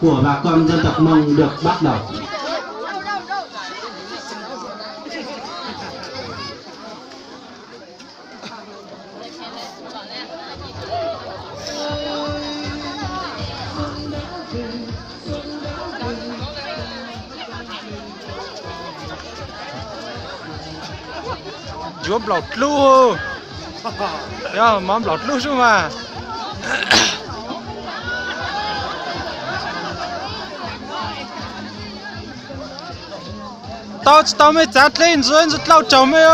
của bà con dân tộc Mông được bắt đầu. Yuav nplaum dlub, yog mov nplaum dlub xwb mas. Tau tsis tau mej txav dleb ntxuav ntxuav dlauj tsaug mej.